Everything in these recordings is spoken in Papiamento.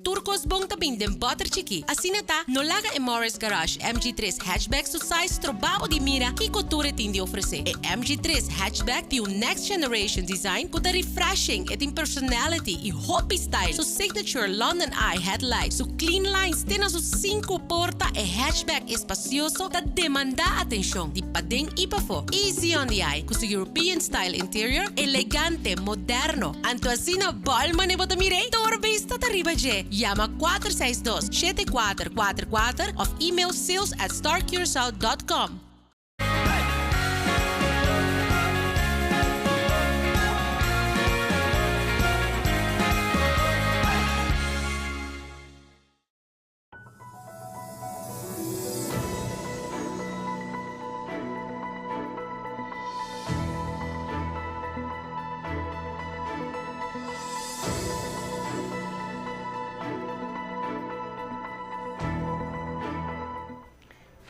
Tur kos bon ta bin den bòter chikí. Asina ta, no laga e Morris Garage MG tres Hatchback su size stroba bo di mira kiko tur e tin di ofresé. E MG tres Hatchback tin un next generation design ku ta refreshing, e tin personality i hopi style. Su signature London Eye headlight, su clean lines te na su sinku porta, e hatchback espacioso ta demandá atenshon di paden i pafó. Easy on the eye ku su European style interior, elegante, moderno. Anto asina bòl mane bo ta mir'é? Tur bista ta riba dje. Yama 462 7444 òf email sales at starcuracao dot com.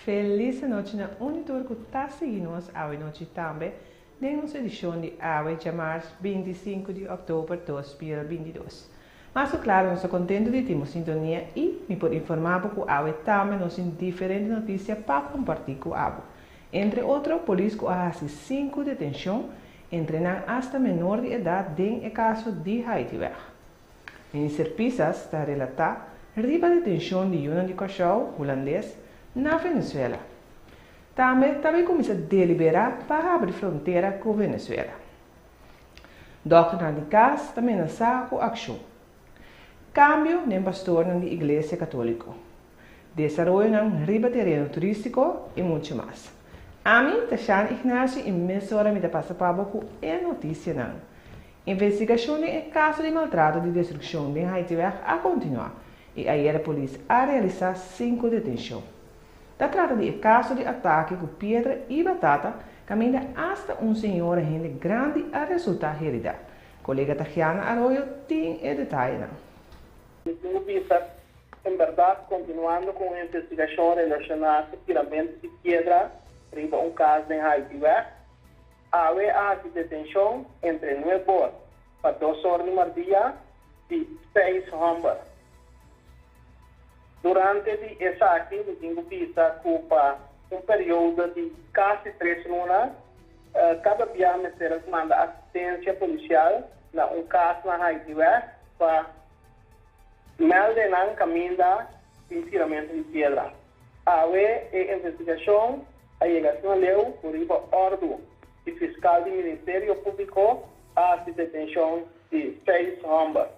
Felis anochi na un di tur ku ta sigui nos awe nochi tambe den nos edishon di awe djamars 25 di òktober 2022. Mas ku klaru nos ta kontentu di tin bo sintonia i mi por informá bo ku awe tambe nos tin diferente notisia pa kompartí ku abo. Entre otro, polis ku a hasi sinku detenshon, entre nan asta menor di edat den e kaso di Haitiweg. Minister Pisas ta relatá riba detenshon di yunan di Kòrsou, hulandes, na Venezuela. Tambe ta bai kuminsá deliberá pa habri frontera ku Venezuela. Dòkternan di kas ta menasá ku akshon. Kambio den pastornan di Iglesia Katóliko. Desaroyonan riba tereno turístiko i muchu mas. Ami ta Shan Ignacio i mesora mi ta pasa pa bo ku e notisianan. Investigashon den e kaso di maltrato di destrukshon den Haitiweg a kontinuá i ayera polis a realisá sinku detenshon. Ta trata di e kaso di atake ku piedra i batata kaminda asta un señora hende grandi a resultá heridá. Kolega Tagiana Arroyo tin e detayenan. Mi tin ku bisa, en bèrdat, kontinuando ku un investigashon relashoná ku tiramentu di piedra riba un kas den Haitiweg, awe a hasi detenshon entre nuebor pa dos or di mardia di seis hòmber. Durante di esaki mi tin ku bisa ku pa un periodo di kasi tres luna kada bia mester a manda asistensia polisial na un kas na Haitiweg pa melde nan kaminda tin tiramentu di piedra. Awe e investigashon a yega asina leu ku riba òrdu di fiskal di Ministerio Públiko a hasi detenshon di seis hòmber.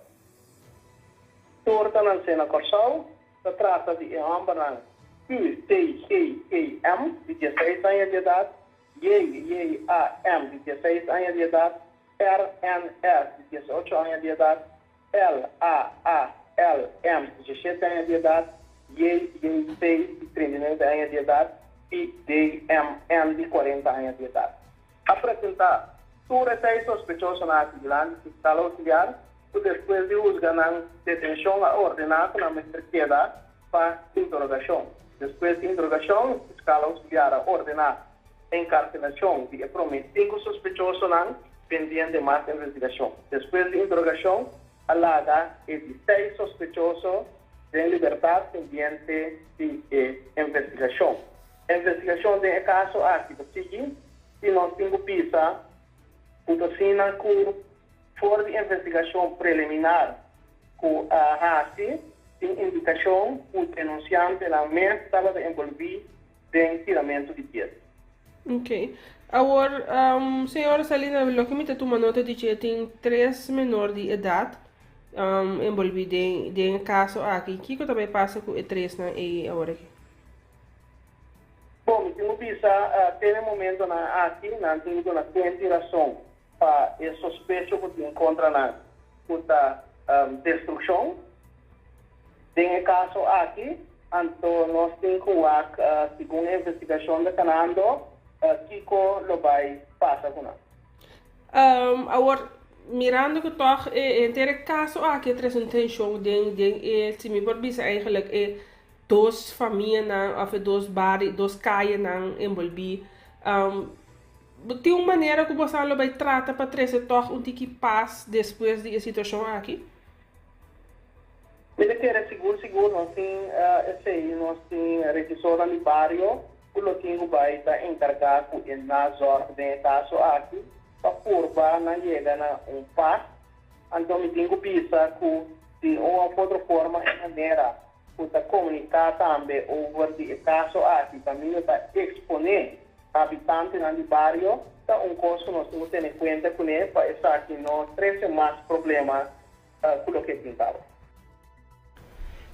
Tur ta nansé na Kòrsou. Ta trata di e hòmbernan Q, T, G, E, M, di dieseis aña di edat, J, J, A, M, di dieseis aña di edat, R, N, S, di diesocho aña di edat, L, A, A, L, M, di diesshete aña di edat, J, J, P, di 39 aña di edat i D, M, N, di 40 aña di edat. A presentá tur e seis sospechosonan aki dilanti fiskal ousiliar ku despues di husga nan detenshon a ordená ku nan mester keda pa interogashon. Despues di interogashon, fiskal ousiliar a ordená enkarselashon di e promé sinku sospechosonan pendiente mas investigashon. Despues di interogashon a laga e di seis sospechoso den libertat pendiente di e investigashon. Investigashon den e kaso aki ta sigui i nos tin ku bisa ku ta asina ku for di investigashon preliminar ku a hasi tin indikashon ku denunsiantenan mes tabata enbolbí den tiramentu di pies. Ok. Awor, señora Salina, loke mi ta tuma nota di dje tin tres menor di edat enbolbí den e kaso aki. Kiko ta bai pasa ku e tresnan ei awor aki? Bon, mi tin ku bisa te na e momentonan aki nan tin ku duna kuenta i rason pa e sospecho ku tin kontra nan ku ta destrukshon. Den e kaso aki, anto nos tin ku wak segun e investigashon ta kanando kiko lo bai pasa ku nan. Awor, mirando ku tòg e henter e kaso aki a trese un tenshon den den e, si mi por bisa eigenlijk e dos famianan of e dos bari, dos kayenan enbolbí. Tin un manera ku boso lo bai trata pa trese tòg un tiki pas despues di e situashon aki? Mi ta Sigur sigur nos tin esei, nos tin regisornan di bario ku lo tin ku bai ta enkargá ku e nazorg den e kaso aki pa purba nan yega na un pas. Anto mi tin ku bisa ku di un òf otro forma e manera ku ta komuniká tambe over di e kaso aki kaminda ta eksponé habitantenan di bario ta un kos ku nos tin ku tene kuenta kuné pa esaki no trese mas problema ku loke tin kaba.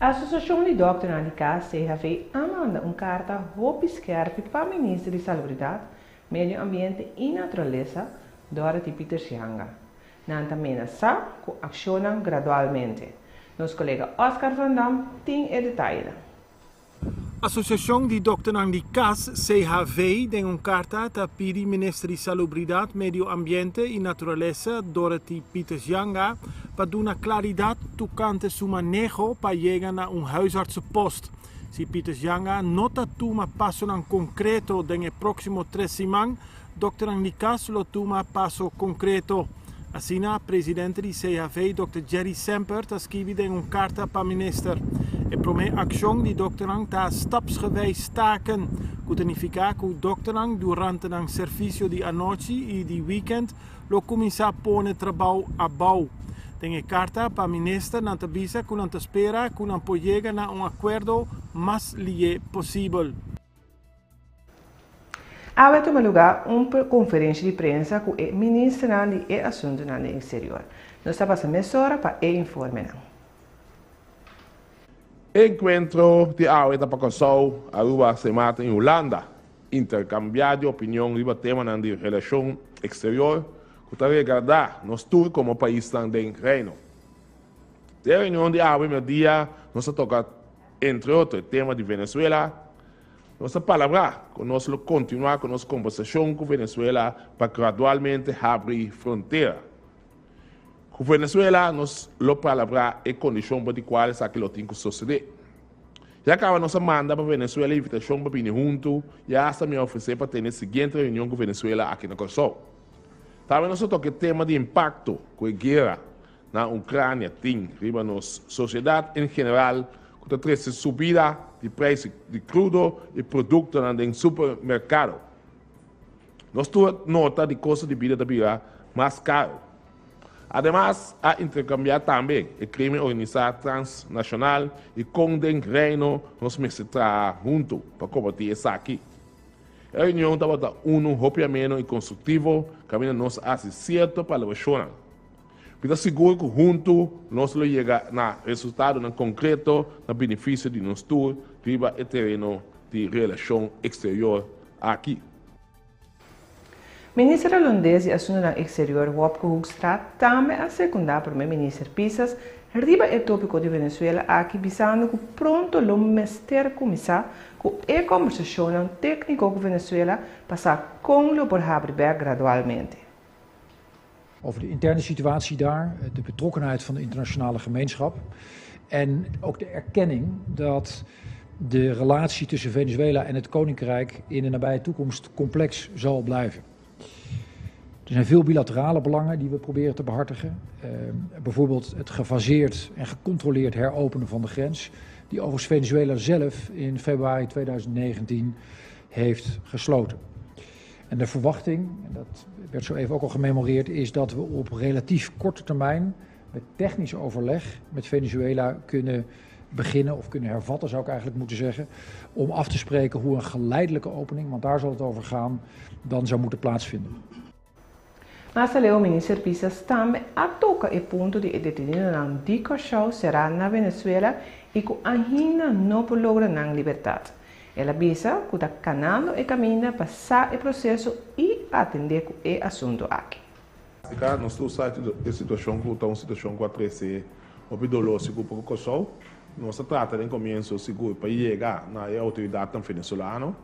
Asosiashon di Dòkternan di Kas, CHV, a manda un karta hopi skèrpi pa Minister di Salubridat, Medio Ambiente i Naturalesa, Dorothy Pietersz-Janga. Nan ta menasá ku akshonnan gradualmente. Nos kolega Oscar van Dam tin e detayenan. Asosiashon di Dòkternan di Kas, CHV, den un karta ta pidi Minister di Salubridat, Medio Ambiente i Naturalesa, Dorothy Pietersz-Janga, pa duna klaridat tokante su maneho pa yega na un huisartsenpost. Si Pietersz-Janga no ta tuma pasonan konkreto den e próksimo tres siman, Dòkternan di kas lo tuma paso konkreto. Asina presidente di CHV, dòkter Jerry Semper, ta skibi den un karta pa minister. E promé akshon di dòkternan ta stapsgewijs staken, ku ta nifiká ku dòkternan durante nan servisio di anochi i di wikènt lo kuminsá pone trabou abou. Den e karta pa minister nan ta bisa ku nan ta spera ku nan por yega na un akuerdo mas lié posibel. Awe a tuma lugá un konferensha di prensa ku e ministernan di e asuntunan den eksterior. Nos ta pasa mesora pa e informenan. E enkuentro di awe ta pa Kòrsou, Aruba, Sint Maarten i Hulanda interkambiá di opinion riba temanan di relashon eksterior ku ta regardá nos tur komo paisnan den Reino. Den e reunion di awe merdia nos a toka entre otro e tema di Venezuela. Nos a palabrá ku nos lo kontinuá ku nos kombersashon ku Venezuela pa gradualmente habri frontera. Ku Venezuela nos lo palabrá e kondishon pa di kual esaki lo tin ku sosodé. Ya kaba nos a manda pa Venezuela invitashon pa bini huntu i asta mi a ofresé pa tene e siguiente reunion ku Venezuela aki na Kòrsou. Tambe nos a toka e tema di impakto ku e guera na Ucrania tin riba nos sociedad en general cu ta trece subida di prijs di crudo y productonan den supermercado. Nos tur nota di costo di bida ta bira mas caro. Ademas a intercambia tambe e crimen organisa transnacional y con den Reino nos mester traha hunto pa combati esaki. E reunion tabata uno hopi ameno y constructivo caminda nos a haci cierto palabracionnan. Mi ta sigur ku huntu nos lo yega na resultadonan konkreto na benefisio di nos tur riba e tereno di relashon eksterior aki. Minister Holandes di Asuntunan Eksterior Wopke Hoekstra tambe a sekundá Prome Minister Pisas riba e tópiko di Venezuela aki bisando ku pronto lo mester kuminsá ku e kòmbersashonnan tékniko ku Venezuela pa sa kon lo por habri bèk gradualmente. Over de interne situatie daar, de betrokkenheid van de internationale gemeenschap en ook de erkenning dat de relatie tussen Venezuela en het Koninkrijk in de nabije toekomst complex zal blijven. Er zijn veel bilaterale belangen die we proberen te behartigen. Uh, bijvoorbeeld het gefaseerd en gecontroleerd heropenen van de grens, die overigens Venezuela zelf in februari 2019 heeft gesloten. En de verwachting, en dat werd zo even ook al gememoreerd, is dat we op relatief korte termijn met technisch overleg met Venezuela kunnen beginnen of kunnen hervatten, zou ik eigenlijk moeten zeggen, om af te spreken hoe een geleidelijke opening, want daar zal het over gaan, dan zou moeten plaatsvinden. Mas aleu Minister Pisas tambe a toka e punto di e detenidonan di Kòrsou será na Venezuela i ku ainda no por logra nan libertat. El a bisa ku ta kanando e kaminda pa sa e proseso i atendé ku e asuntu aki. Afrika, nos tur sa e situashon ku ta un situashon ku a trese hopi doló sigur pa ku Kòrsou. Nos a trata den komienso sigur pa yega na e outoridatnan venezolano.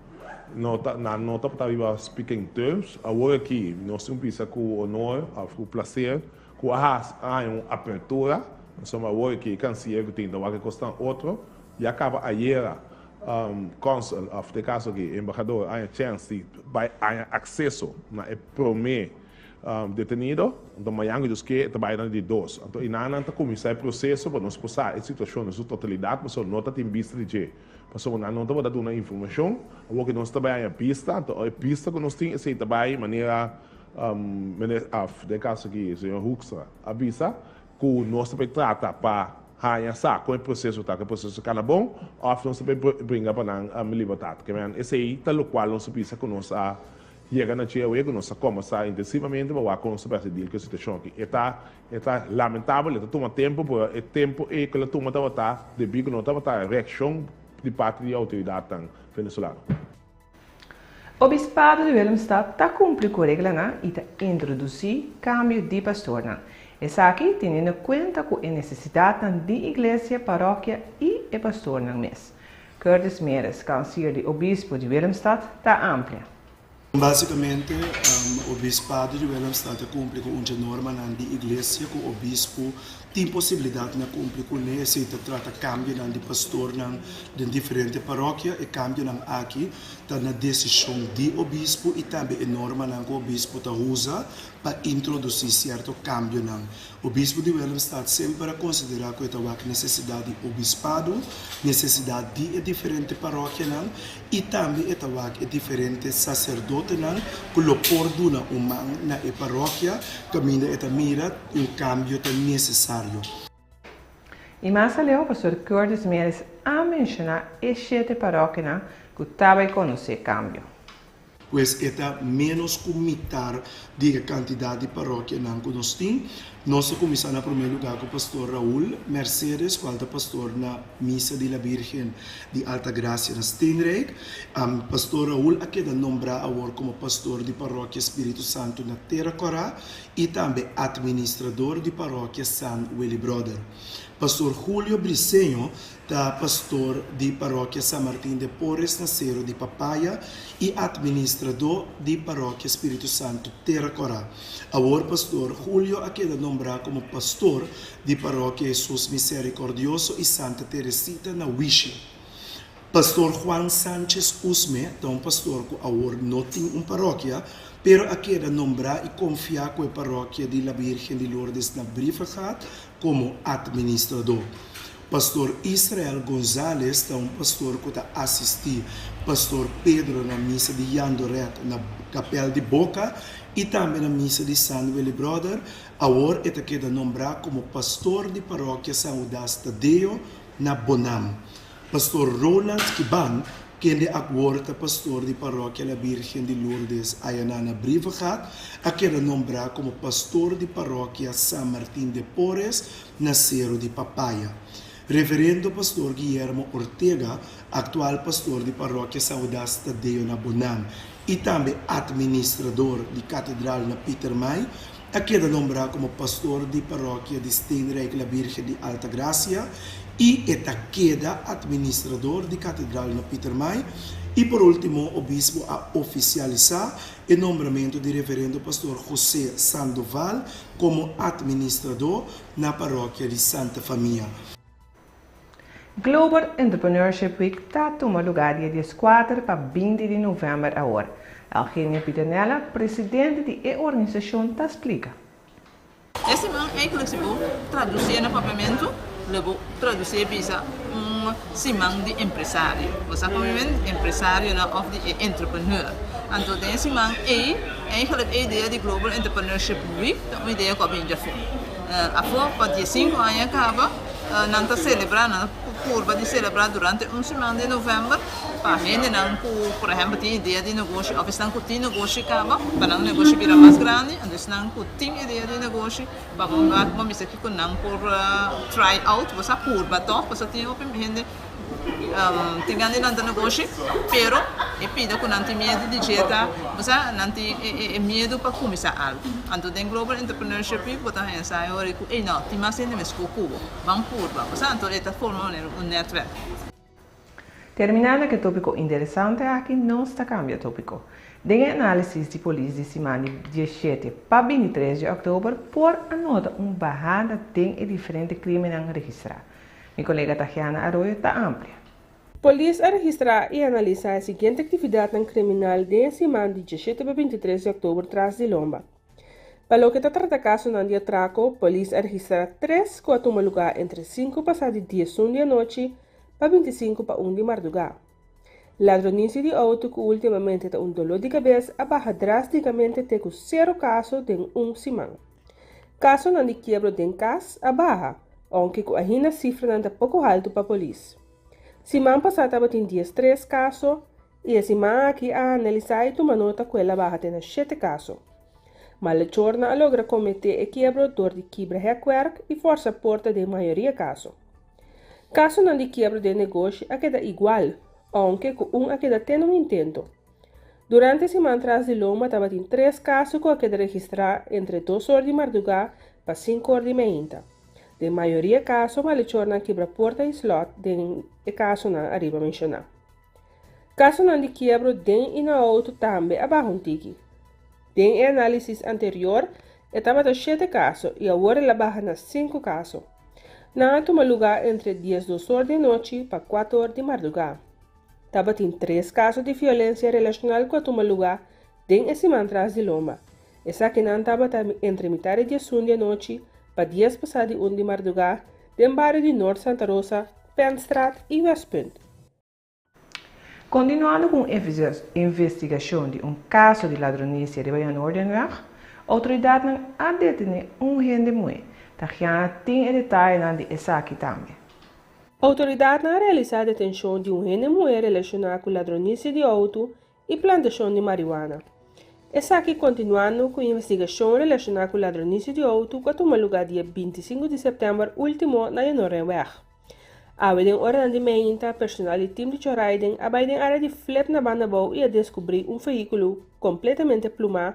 No ta, nan no tabata riba speaking terms. Awor aki nos tin bisa ku honor òf ku plaser ku a hasi, a haña un apertura. Pasobra awor aki e kansier ku tin ta wak e kosnan otro. Ya kaba ayera Consul of den kaso aki embahador a haña chèns di bai haña akseso na e promé. Detenido, anto mañan ku Dios ke e ta bai na di dos. Anto einan nan ta kuminsá e proseso pa nos por sa e situashon na su totalidat pasobra no ta tin bista di dje. Pasobra nan no tabata duna informashon. Awor ku nos ta bai haña bista, anto e bista ku nos tin esei ta bai manera af den e kaso aki señor Hoekstra a bisa ku nos ta bai trata pa haña sa kon e proseso ta, ku e proseso ta kana bon òf nos ta bai bringa pa nan libertat. Esei ta lokual nos a bisa ku nos a Yega na dje awe ku nos a kombersá intensivamente pa wak kon nos ta por hasi deal ku e situashon aki. E ta e ta lamentabel, e ta tuma tempu, pero e tempu ei ku el a tuma tabata debí ku no tabata reakshon di parti di outoridatnan venezolano. Obispado di Willemstad ta kumpli ku reglanan i ta introdusí kambio di pastornan. Esaki teniendo kuenta ku e nesesidatnan di iglesia, parokia i e pastornan mes. Curtis Meres, kansier di Obispo di Willemstad, ta amplia. Básikamente, Obispado di Willemstad ta kumpli ku un dje normanan di Iglesia ku obispu tin posibilidat na kumpli kuné. Esei ta trata kambionan di pastornan den diferente parokia. E kambionan aki ta na desishon di obispu i tambe e normanan ku obispu ta usa pa introdusí sierto kambionan. Obispu di Willemstad semper a konsiderá ku e ta wak nesesidat di obispado, nesesidat di e diferente parokianan i tambe e ta wak e diferente saserdotenan ku lo por duna un man na e parokia kaminda e ta mira un kambio ta nesesario. I mas aleu Pastor Curtis Meris a menshoná e shete parokianan ku ta bai konosé kambio. Pues e ta ménos ku mitar di e kantidat di parokianan ku nos tin. Nos ta kuminsá na promé lugá ku Pastor Raul Mercedes, kual ta pastor na Misa di La Birgen di Altagracia na Steenrijk. Pastor Raul a keda nombrá awor komo pastor di Parokia Spiritu Santu na Tera Kòrá i tambe atministrador di Parokia San Willibròder. Pastor Julio Briceño Ta pastor di Parokia San Martin de Porres na Sero di Papaya i atministradó di Parokia Spiritu Santu Tera Kòrá. Awor Pastor Julio a keda nombrá komo pastor di Parokia Hesus Miserikòrdioso i Santa Teresita na Wishi. Pastor Juan Sanchez Usme ta un pastor ku awor no tin un parokia, pero a keda nombrá i konfiá ku e Parokia di La Birgen di Lourdes na Brievengat komo atministradó. Pastor Israel Gonzalez ta un pastor ku ta asistí Pastor Pedro na misa di Jandoret na Kapèl di Boka i tambe na misa di San Willibròder. Awor e ta keda nombrá komo pastor di Parokia San Hudas Tadeo na Bonam. Pastor Ronald Kiban, kende awor ta pastor di Parokia La Birgen di Lourdes ayaná na Brievengat, a keda nombrá komo pastor di Parokia San Martin de Porres na Sero di Papaya. Reverendo Pastor Guillermo Ortega, aktual pastor di Parokia San Hudas Tadeo na Bonam i tambe atministrador di Katedral na Pietermaai, a keda nombrá komo pastor di Parokia di Steenrijk La Birgen di Altagracia i e ta keda atministrador di Katedral na Pietermaai. I por último obispo a ofisialisá e nombramentu di Reverendo Pastor José Sandoval komo atministradó na Parokia di Santa Famia. Global Entrepreneurship Week ta tuma lugá dia dieskuater pa binti di novèmber awor. Elgenia Pitanella, presidente di e organisashon ta splika. E siman eigenlijk si bo traducié na papiamentu lo bo traducié bisa un siman di empresario. Bo sa kon mi men? Empresarionan of di e entrepreneur. Anto den e siman ei eigenlijk e idea di Global Entrepreneurship Week ta un idea ku a bin djafó. Afó pa diesinku aña kaba. Nan ta selebrá, nan ta purba di selebrá durante un siman di novèmber pa hendenan ku por ehèmpel tin idea di negoshi òf esnan ku tin negoshi kaba pa nan negoshi bira mas grandi, anto esnan ku tin idea di negoshi pa bo wak bo mester kiko nan por try out, bo sa purba tòg pasobra tin hopi hende Tin gana di lanta negoshi, pero e pida ku nan tin miedu di dje ta, bo sa, nan tin e miedu pa kuminsá algu. Anto den Global Entrepreneurship Week bo ta haña sa e ora ku, ey no, tin mas hende mes ku ku bo, ban purba. Bo sa, anto e ta forma manera un nètwèrk. Terminando ku e tópiko interesante aki, nos ta kambia tópiko. Den e análisis di polis di siman di diesshete pa bintitres di òktober por a nota un bahada den e diferente krímennan registrá. Mi kolega Tahiana Arroyo ta amplia. Polis a registrá i analisá e siguiente aktividatnan kriminal den e siman di diesshete pa bintitres di òktober tras di lomba. Pa loke ta trata kasonan di atrako, polis a registrá tres ku a tuma lugá entre sinku pasá di diesun di anochi pa bintisinku pa un di mardugá. Ladronisia di outo ku últimamente ta un doló di kabes a baha drástikamente te ku sero kaso den un siman. Kasonan di kiebro den kas a baha, ounke ku ainda sifranan ta poko haltu pa polis. Siman pasá tabatin diestres kaso i e siman aki a analisá i tuma nota ku el a baha te na shete kaso. Malechornan a logra kometé e kiebro dor di kibra hèkwerk i fòrsa porta den mayoria kaso. Kasonan di kiebro den negoshi a keda igual, ounke ku un a keda tene un intento. Durante siman tras di lomba tabatin tres kaso ku a keda registrá entre dos or di mardugá pa sinku or di meinta. Den mayoria kaso malechornan kibra porta i slòt den e kasonan ariba menshoná. Kasonan di kiebro den i na outo tambe a baha un tiki. Den e análisis anterior e tabata shete kaso i awor el a baha na sinku kaso. Nan a tuma lugá entre diesdos or di anochi pa kuater or di mardugá. Tabatin tres kaso di violensia relashonal ku a tuma lugá den e siman tras di lomba. Esakinan tabata entre mitar di diesun di anochi pa dies pasá di un di mardugá den bario di Noord Santa Rosa, Penstraat i Westpunt. Kontinuando ku un investigashon di un kaso di ladronisia riba Jan Noordenweg, outoridatnan a detené un hende muhé. Tagiana tin e detayenan di esaki tambe. Outoridatnan a realisá detenshon di un hende muhé relashoná ku ladronisia di outo i plantashon di marihuana. Esaki kontinuando ku investigashon relashoná ku ladronisia di outo ku a tuma lugá dia 25 di sèptèmber último na Jan Noordenweg. Awe den oranan di meinta, personal di tim di Chorraiden a bai den área di Flip na Bandabou i a deskubrí un vehíkulo kompletamente plumá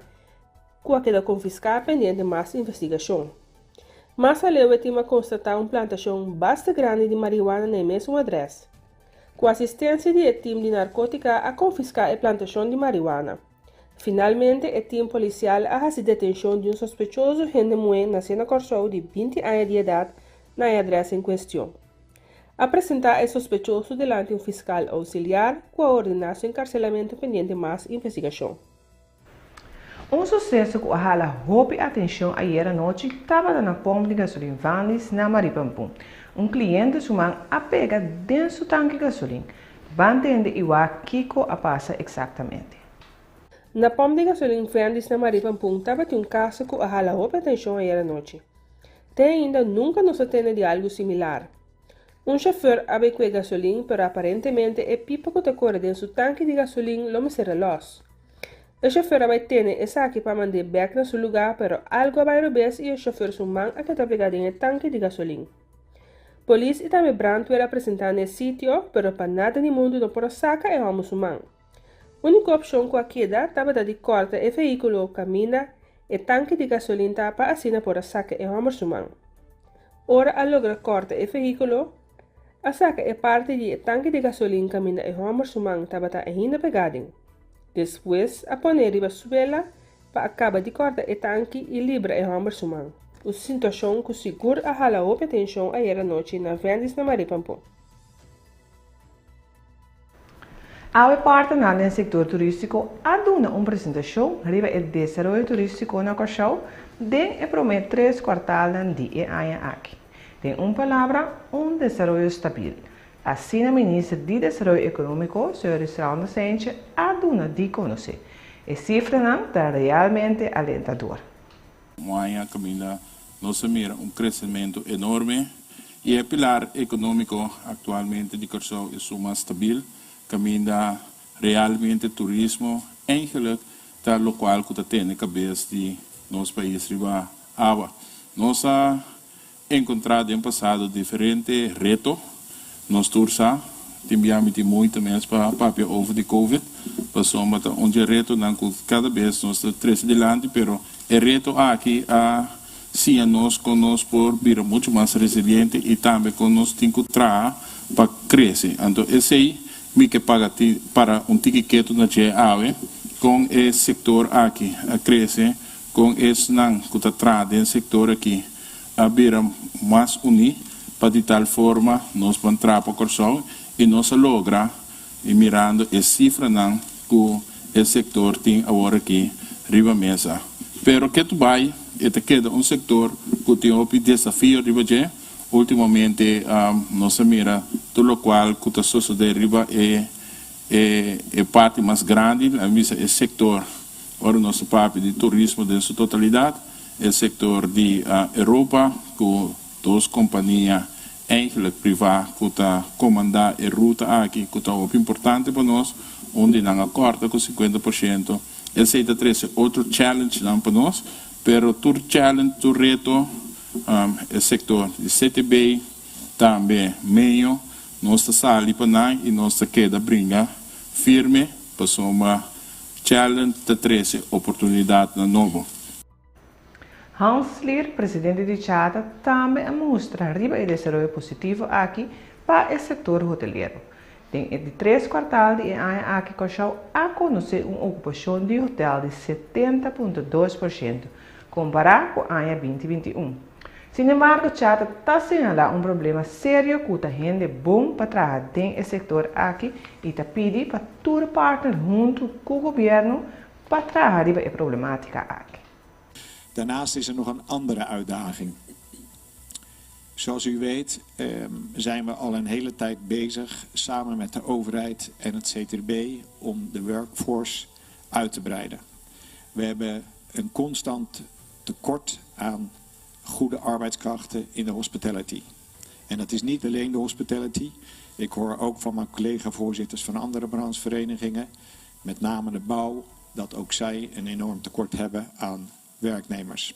ku a keda konfiská pendiente mas investigashon. Mas aleu e tim a konstatá un plantashon basta grandi di marihuana na e mesun adrès. Ku asistensia di e tim di narkótika a konfiská e plantashon di marihuana. Finalmente e tim polisial a hasi detenshon di un sospechoso hende muhé nasé na Kòrsou di 20 aña di edat na e adrès en kuestion. A presentá e sospechoso dilanti un fiskal ousiliar ku a ordená su enkarselamentu pendiente mas investigashon. Un suseso ku a hala hopi atenshon ayera nochi tabata na pòmp di gasolin Vandis na Maripampun. Un kliente su man a pega den su tanki gasolin. Ban tende i wak kiko a pasa eksaktamente. Na pòmp di gasolin Vandis na Maripampun tabatin un kaso ku a hala hopi atenshon ayera nochi. Te ainda nunka nos a tende di algu similar. Un shofèr a bai ku e gasolin pero aparentemente e pipa ku ta kore den su tanki di gasolin lo mester a lòs. E shofèr a bai tene esaki pa mand'é bèk na su lugá pero algu a bai robes i e shofèr su man a keda pegá den e tanki di gasolin. Polis i tambe brandweer a presentá na e sitio pero pa nada di mundu no por a saka e hòmber su man. Úniko opshon ku a keda tabata di kòrta e vehíkulo kaminda e tanki di gasolin ta pa asina por a saka e hòmber su man. Ora a logra kòrta e vehíkulo, a saka e parti di e tanki di gasolin kaminda e hòmber su man tabata ainda pegá den. Despues a pone riba suela pa a kaba di kòrta e tanki i libra e hòmber su man. Un situashon ku sigur a hala hopi atenshon ayera nochi na Vendis na Maripampon. Awe partnernan den sektor turístiko a duna un presentashon riba e desaroyo turístiko na Kòrsou den e promé tres kuartalnan di e aña aki. Den un palabra, un desaroyo stabil. Asina Minister di Desaroyo Ekonómiko, señor Risraldo Cijntje, a duna di konosé. E sifranan ta realmente alentador. Un aña kaminda nos a mira un kresementu enorme i e pilar ekonómiko aktualmente di Kòrsou e suma stabil, kaminda realmente turismo eigenlik ta lokual ku ta tene kabes di nos pais riba awa. Nos a enkontrá den pasado diferente reto, nos tur sa, tin bia mi tin moeite mes pa papia over di covid, pasobra ta un dje retonan ku kada bes nos ta trese dilanti, pero e reto aki a siña nos kon nos por bira muchu mas resiliente i tambe kon nos tin ku traha pa krese. Anto esei mi ke paga para un tiki ketu na dje awe, kon e sektor aki a krese, kon esnan ku ta traha den sektor aki a bira mas uní pa di tal forma nos ban traha pa Kòrsou i nos a logra i mirando e sifranan ku e sektor tin awor aki riba mesa. Pero ketu bai. E ta keda un sektor ku tin hopi desafio riba dje. Últimamente nos a mira tur lokual ku ta sosodé riba e e parti mas grandi, laga mi bisa e sektor, ora nos ta papia di turismo den su totalidat, e sektor di Europa ku dos kompania eigenlijk privá ku ta komandá e ruta aki ku ta hopi importante pa nos, un di nan a kòrta ku 50%. Esei ta trese otro challengenan pa nos, pero tur challenge, tur reto, e sektor di CTB, tambe meño, nos ta sali pa nan i nos ta keda bringa firme pasobra challenge ta trese oportunidatnan nobo. Hans Slier, presidente di CHATA, tambe a mustra riba e desaroyo positivo aki pa e sektor hotelero. Den e di tres kuartal di e aña aki Kòrsou a konosé un okupashon di hotèl di 70.2%, kompará ku aña 2021. Sinembargo CHATA ta señalá un problema serio ku ta hende bon pa traha den e sektor aki i ta pidi pa tur partner huntu ku gobièrnu pa traha riba e problemátika aki. Daarnaast is er nog een andere uitdaging. Zoals u weet zijn we al een hele tijd bezig samen met de overheid en het CTB om de workforce uit te breiden. We hebben een constant tekort aan goede arbeidskrachten in de hospitality. En dat is niet alleen de hospitality. Ik hoor ook van mijn collega-voorzitters van andere brancheverenigingen, met name de bouw, dat ook zij een enorm tekort hebben aan werknemers.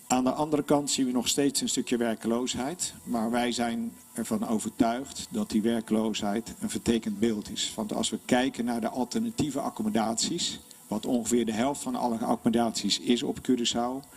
Aan de andere kant zien we nog steeds een stukje werkloosheid. Maar wij zijn ervan overtuigd dat die werkloosheid een vertekend beeld is. Want als we kijken naar de alternatieve accommodaties, wat ongeveer de helft van alle accommodaties is op Curaçao,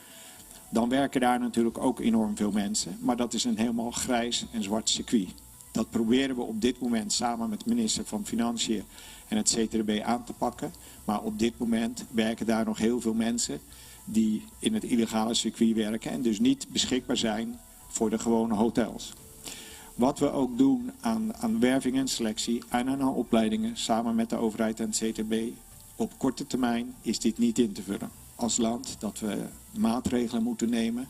dan werken daar natuurlijk ook enorm veel mensen. Maar dat is een helemaal grijs en zwart circuit. Dat proberen we op dit moment samen met de minister van Financiën en het CTB aan te pakken. Maar op dit moment werken daar nog heel veel mensen die in het illegale circuit werken en dus niet beschikbaar zijn voor de gewone hotels. Wat we ook doen aan werving en selectie en aan opleidingen samen met de overheid en het CTB, op korte termijn is dit niet in te vullen. Als land dat we maatregelen moeten nemen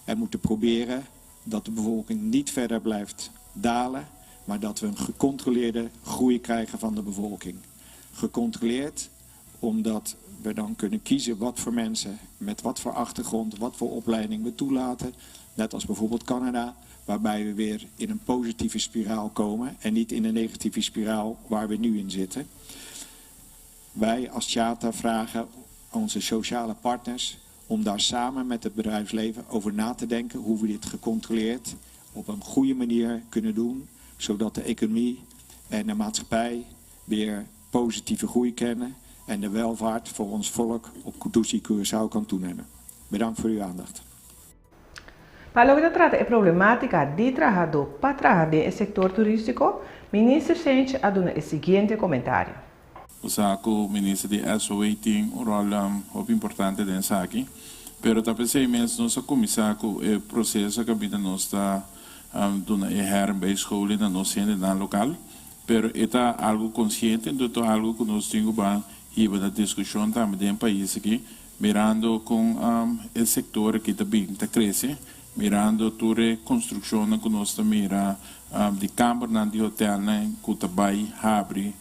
en moeten proberen dat de bevolking niet verder blijft dalen, maar dat we een gecontroleerde groei krijgen van de bevolking. Gecontroleerd omdat we dan kunnen kiezen wat voor mensen, met wat voor achtergrond, wat voor opleiding we toelaten. Net als bijvoorbeeld Canada, waarbij we weer in een positieve spiraal komen en niet in een negatieve spiraal waar we nu in zitten. Wij als CHATA vragen onze sociale partners om daar samen met het bedrijfsleven over na te denken hoe we dit gecontroleerd op een goede manier kunnen doen, zodat de economie en de maatschappij weer positieve groei kennen en de welvaart voor ons volk op Dushi Curaçao kan toenemen. Bedankt voor uw aandacht. Pa loke ta trata e problemátika di trahadó pa traha den e sektor turístiko, Minister Cijntje a duna e siguiente komentario. Bo sa ku Minister di SOA tin un ròl hopi importante den esaki, pero ta p'esei mes nos a kuminsá ku e proseso kaminda nos ta duna e herbijscholing na nos hendenan lokal. Pero e ta algu konsiente, enton ta algu ku nos tin ku ban hiba na diskushon tambe den pais aki, mirando kon e sektor aki ta bin ta krese, mirando tur e konstrukshonnan ku nos ta mira di kambernan di hotelnan ku ta bai habri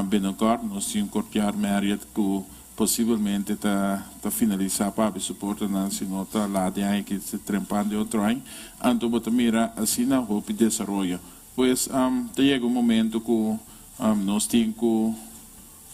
binnenkort. Nos tin un Courtyard Marriott ku posibelmente ta finalisá pa habri su portanan, si no ta laat di aña aki, trempan di otro aña. Anto bo ta mira asina hopi desaroyo. Pues ta yega un momento ku nos tin ku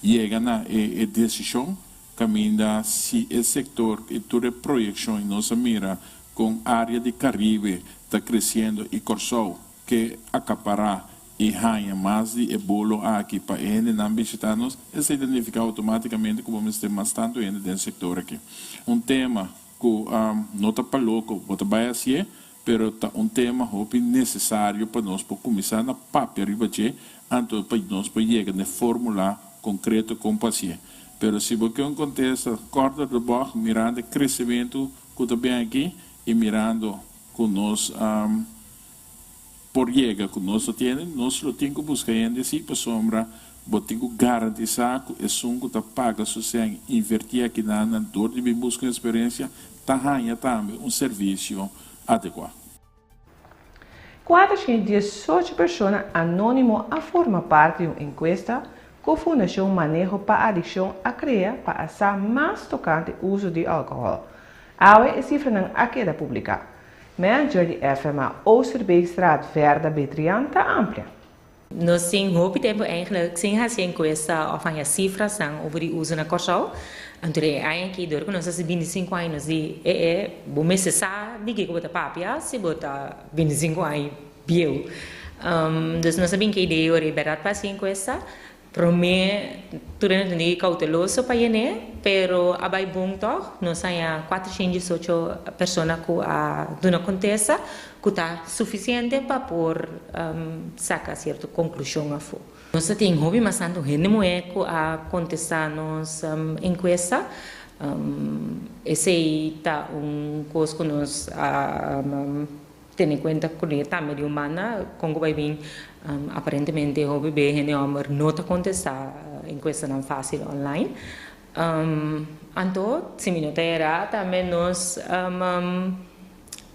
yega na e desishon kaminda si e sektor i tur e proyekshon i nos a mira kon área di Karibe ta kresiendo i Kòrsou ke akapará i haña mas di e bolo aki pa e hendenan bishitá nos, esei ta nifiká outomátikamente ku bo mester mas tantu hende den sektor aki. Un tema ku no ta pa loko bo ta bai hasié, Pero ta un tema hopi necesario pa nos por cuminsa na papia riba dje anto pa nos por yega n'e formula concreto con pa hacié. Pero si bo ke un contesta kort door de bocht mirando e crecemento cu ta bin aki y mirando cu nos por yega cu nos lo tiene, nos lo tin cu busca hende si pasobra. Bo tin ku garantisá ku esun ku ta paga su sèn invertí akinan dor di bin buska un eksperensia ta haña tambe un servisio adekuá. 418 persona anónimo a forma parti di un enkuesta ku Fundashon Maneho pa Adikshon a krea pa a sa mas tokante uso di alkohòl. Awe e sifranan a keda publiká. Manager di FMA Oosterbeekstraat Verda Betrian ta amplia. Nos tin hopi tempu eigenlijk sin hasi enkuesta òf haña sifrasnan over di uso na Kòrsou. Anto e aña aki dor ku nos hasi bintisinku aña nos di e e bo mester sa di kiko bo ta papia si bo ta bintisinku aña bieu. Dus nos a bin ku e idea ora e bèrdat pa hasi enkuesta. Promé tur hende tin di kouteloso pa yené, pero a bai bon tòg. Nos haña 418 persona ku a duna kontesta ku ta sufisiente pa por saka sierto konklushon afó. Nos ta tin hopi mas tantu hende muhé ku a kontestá nos enkuesta. Esei ta un kos ku nos a Tene kuenta ku e tambe di un banda kon ku bai bin aparentemente hopi be hende hòmber no ta kontestá enkuestanan fásil online. Anto si mi no ta erá tambe nos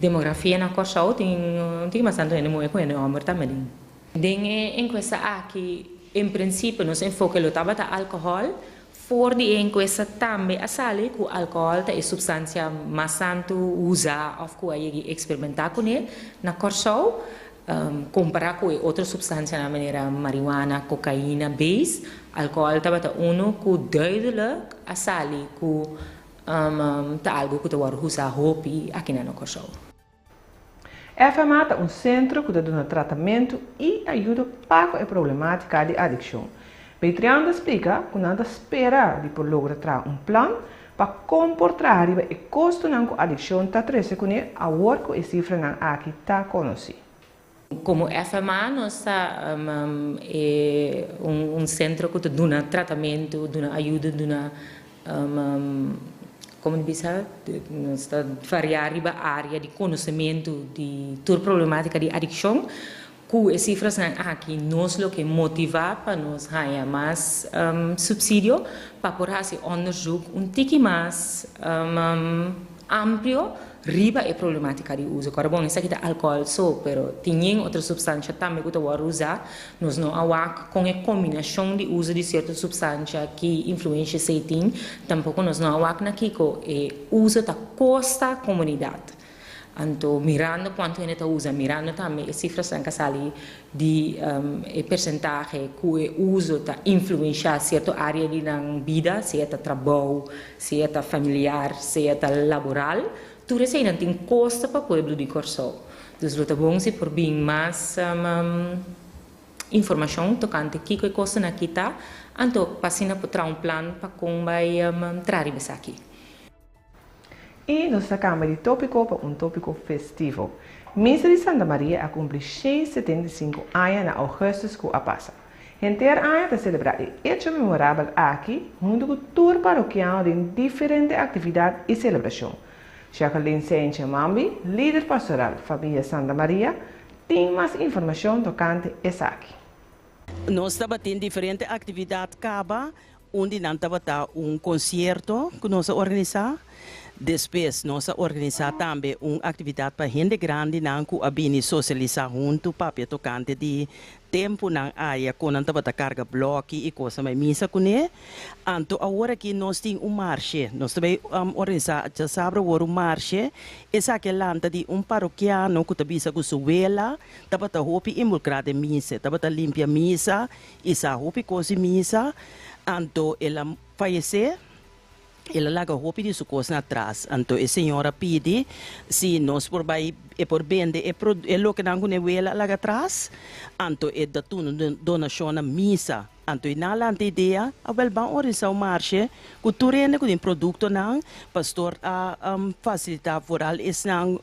demografia na Kòrsou tin tin mas tantu hende muhé ku hende hòmber tambe den. Den e enkuesta aki en prinsipio nos enfoke lo tabata alkohòl. For di e enkuesta tambe a sali ku alkohòl ta e supstansia mas tantu usá òf ku a yegi eksperimentá kuné na Kòrsou, kompará ku e otro supstansianan manera marihuana, kokaina, beis. Alkohòl tabata unu ku duidelik a sali ku ta algu ku ta wòrdu usá hopi akinan na Kòrsou. FMA ta un sentro ku ta duna tratamentu i ayudo pa ku e problematika di adikshon. Betrian ta splika ku nan ta spera di por logra traha un plan pa kon por traha riba e kostonan ku adikshon ta trese kuné awor ku e sifranan aki ta konosí. Komo FMA nos ta un sentro ku ta duna tratamentu, duna ayudo, duna Komo di bisa, nos ta varia riba área di konosementu di tur problemátika di adikshon. Ku e sifrasnan aki nos lo ke motivá pa nos haña mas supsidio pa por hasi òndersuk un tiki mas amplio riba e problematica di uso. Kòrda bon, esaki ta alcohol so, pero tin yen otro substancia tambe ku ta wòrdu usá. Nos no a wak kon e kombinashon di uso di sierto substancia ki influencia esei tin. Tampoko nos no a wak na kiko e uso ta kosta komunidat. Anto mirando kuantu hende ta usa, mirando tambe e sifrasnan ka sali di e persentahe ku e uso ta influenshá sierto área di nan bida, sea ta trabou, sea ta familiar, sea ta laboral, tur eseinan tin kosto pa pueblo di Kòrsou. Dus lo ta bon si por bin mas informashon tokante kiko e kostonan aki ta, anto pa asina por traha un plan pa kon bai traha riba esaki. I nos ta kambia di tópiko pa un tópiko festivo. Misa di Santa Maria a kumpli 175 aña na ougùstùs ku a pasa. Henter aña ta selebrá e echo memorabel aki huntu ku tur parokiano den diferente aktividat i selebrashon. Jacqueline Seintje Mambi, lider pastoral Famia Santa Maria, tin mas informashon tokante esaki. Nos tabatin diferente aktividat kaba Un di nan tabata un konsierto ku nos a organisá. Despues nos a organisá tambe un aktividat pa hende grandinan ku a bini sosialisá huntu papia tokante di tempunan aya kon nan tabata karga blòki i kosnan bai misa kuné. Anto awor aki nos tin un marshe. Nos ta bai organisá djasabra awor un marshe. Esaki a lanta di un parokiano ku ta bisa ku su wela tabata hopi involukrá den misa. E tabata limpia misa I sa hopi kos di misa, anto el a fayesé, el a laga hopi di su kosnan atras. Anto e señor a pidi si nos por bai, e por bende e e lokenan ku ne wela a laga atras, anto e ta tuna donashon na misa. Anto i nan lanta idea, awel ban organisá un marshe ku tur hende ku tin produktonan, pastor a fasilitá vooral esnan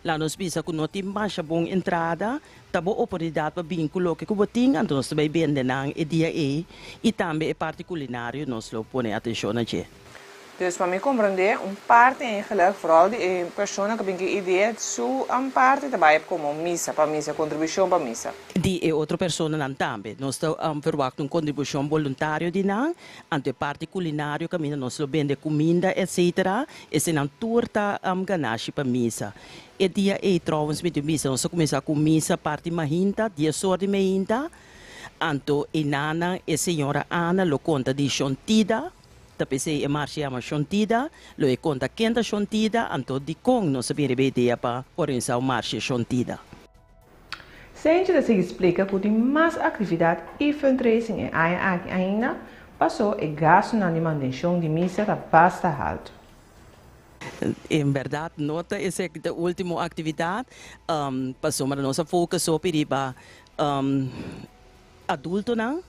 laga nos bisa ku no tin masha bon entrada, Ta bo oportunidat pa bin ku loke ku bo tin, anto nos ta bai bende nan e dia ei i tambe e parti kulinario nos lo pone atenshon na dje. Dus pa mi komprondé, un parti eigenlijk, vooral di e persona ku bin ku e idea, su un parti ta bai komo misa, pa misa, kontribushon pa misa. Di e otro personanan tambe. Nos ta verwagt un kontribushon boluntario di nan, anto e parti kulinario kaminda nos lo bende kuminda etcetera, esenan tur ta ganashi pa misa. E dia ei trouwens mi tin bisa nos a kuminsá ku misa parti mahinta, dies or di meinta, anto enanan e señora Ana lo konta di Shontida, Ta p'esei e marsha yama Shontida, lo e konta ken ta Shontida, anto dikon nos a bin riba e idea pa organisá un marsha Shontida. Sentje ta sigui splika ku tin mas aktividat i fundraising e aña aki ainda, paso e gastunan di mantenshon di misa ta basta haltu. En bèrdat no ta esaki ta último aktividat, pasobra nos a focus hopi riba adultonan.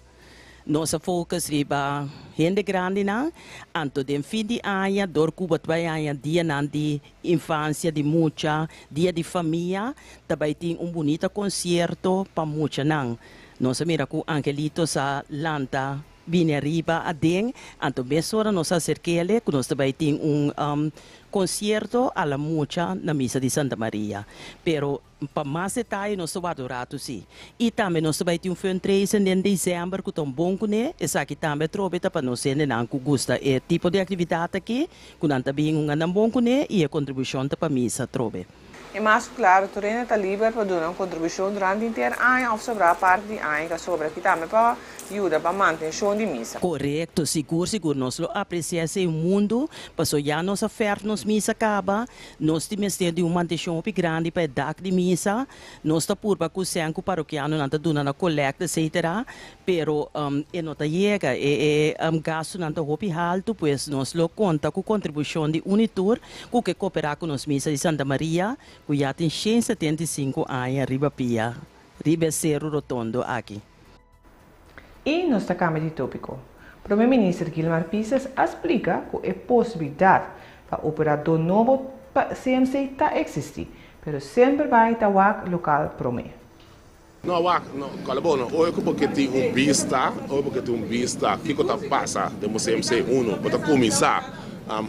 Nos a focus riba hende grandinan, anto den fin di aña dor cu bo ta bay haña dianan di infancia di mucha, dia di famia, ta bay tin un bunita concierto pa muchanan. Nos a mira cu Angelitos a lanta bini ariba aden, anto mesora nos a acerkele cu nos ta bay tin un concierto a la mucha na misa di Santa Maria. Pero Pa mas detaye nos ta warda un ratu si. I tambe nos ta bai tin un fundraising den december ku ta un bon kuné. Esaki tambe atrobe ta pa nos hendenan ku gusta e tipo di aktividat aki, ku nan ta bin hunga nan bon kuné i e kontribushon ta pa misa atrobe. E mas ku klaru, tur hende ta liber pa duna un kontribushon durante henter aña òf sobrá parti di aña ku a sobra aki tambe pa yuda pa mantenshon di misa. Korekto, sigur sigur nos lo apresiá esei mundu, pasobra ya nos a fèrf nos misa kaba, Nos tin mester di un mantenshon hopi grandi pa e dak di misa. Nos ta purba ku sèn ku parokianonan ta duna na kolèkta etsetera, pero e no ta yega. E e gastunan ta hopi haltu, pues nos lo konta ku kontribushon di Unitur ku ke koperá ku nos misa di Santa Maria ku ya tin 175 aña riba pia riba e seru rotondo aki. I nos ta kambia di tópiko. Prome Minister Gilmar Pisas a splika ku e posibilidat pa operadó nobo pa CMC ta eksistí, pero semper bai ta wak lokal promé. No wak, no, kòrda bo no, ora ku bo ke tin un bista, ora bo ke tin un bista kiko ta pasa den bo CMC, uno, bo ta kuminsá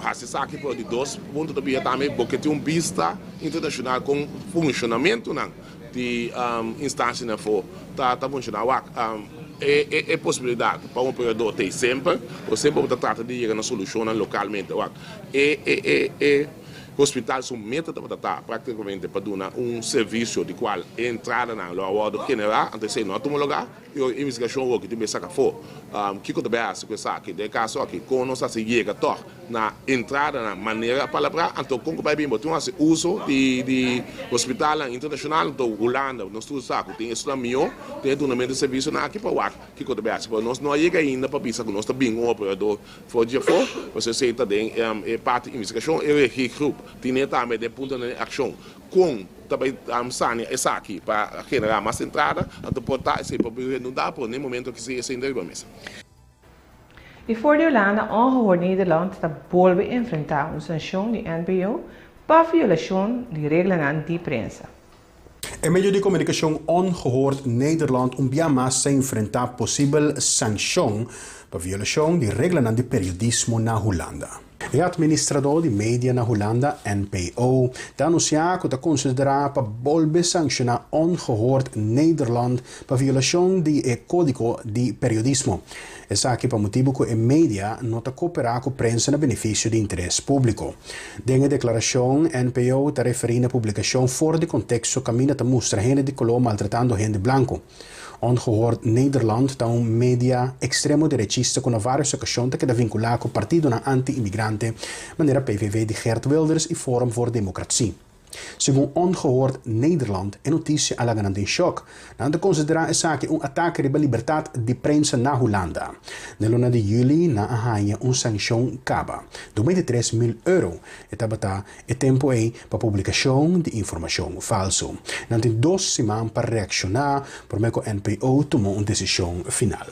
hasi esaki, pero di dos punto ta bira tambe bo ke tin un bista internashonal kon funshonamentunan di instansianan afó ta ta funshoná. Wak, e e posibilidat pa un operador ta ei semper, pero semper bo ta trata di yega na solushonnan lokalmente. Wak, e e e e hospital su meta tabata ta praktikamente pa duna un servisio di kual e entradanan lo a wòrdu generá, anto esei no a tuma lugá. I ora investigashon awor ki tin bay saka afó, kiko ta bay hasi ku esaki? Den e kaso aki, kon nos hasi yega tòg na entradanan manera a palabrá? Anto kon ku bay bin bo tin hasi uso di di hospitalnan internashonal? Anto Hulanda, nos tur sa ku tin esunnan mihó den e dunamentu di servisionan aki pa wak kiko ta bay hasi. Pero nos no a yega ainda pa bisa ku nos ta bin un operador for di afó, pasobra esei ta den e parti investigashon. E regigroep tine tambe den puntonan di akshon Kon ta bai sania esaki pa generá mas entrada, anto por ta esei por redundá, pero n'e momento aki si esei no ta riba mesa. I for di Hulanda Ongehoord Nederland ta bolbe enfrentá un sanshon di NPO pa violashon di reglanan di prensa. E medio di komunikashon Ongehoord Nederland un bia mas ta enfrentá posibel sanshon pa violashon di reglanan di periodismo na Hulanda. E atministradó di media na Hulanda, NPO, ta anunsiá ku ta konsiderá pa bolbe sankshoná Ongehoord Nederland pa violashon di e kódigo di periodismo. Esaki pa motibu ku e media no ta koperá ku prensa na benefisio di interes públiko. Den e deklarashon, NPO ta referí na publikashon for di konteksto kaminda ta mustra hende di koló maltratando hende blanku. Ongehoord Nederland ta un media ekstremo derechista ku na vários okashon ta keda vinkulá ku partidonan anti-imigrante manera PVV di Geert Wilders i Forum voor Democratie. Segun Ongehoord Nederland e notisia a laga nan den shòk. Nan ta konsiderá esaki un atake riba libertat di prensa na Hulanda. Den luna di yüli nan a haña un sanshon kaba, 23 mil euro. E tabata E tempu ei pa publikashon di informashon falsu. Nan tin dos siman pa reakshoná promé ku NPO tuma un desishon final.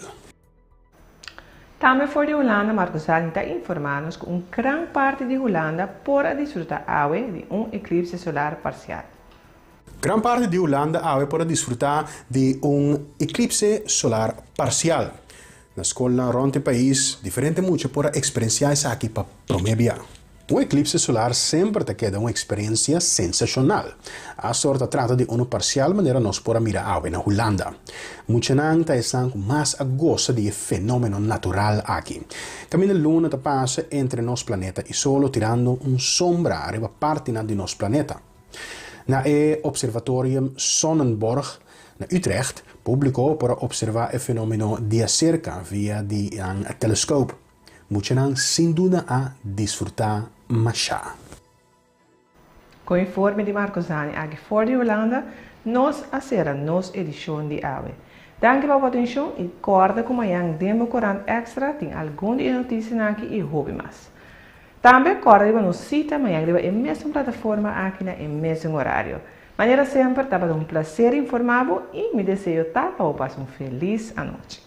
Tambe for di Hulanda Marco Zalin ta informá nos ku un gran parti di Hulanda por a disfrutá awe di un eklipse solar parsial. Gran parti di Hulanda awe por a disfrutá di un eklipse solar parsial. Na skolnan rònt e pais, diferente mucha por a eksperensiá esaki pa promé bia. Un eklipse solar semper ta keda un eksperensia sensashonal. Asta ora ta trata di unu parsial manera nos por a mira awe na Hulanda. Muchanan ta esnan ku mas a gosa di e fenómeno natural aki. Kaminda luna ta pasa entre nos planeta i solo tirando un sombra ariba partinan di nos planeta. Na e Observatorium Sonnenborgh na Utrecht, públiko por a opservá e fenómeno di aserka via di nan teleskop. Muchanan sin duda a disfrutá mashá. Ku informe di Marco Zani aki for di Hulanda, nos a sera nos edishon di awe. Danki pa bo atenshon i kòrda ku mañan den bo korant Extra tin algun di e notisianan aki i hopi mas. Tambe kòrda riba nos sita mañan riba e mesun plataforma aki na e mesun orario. Manera semper tabata un plaser informá bo i mi deseo ta pa bo pasa un felis anochi.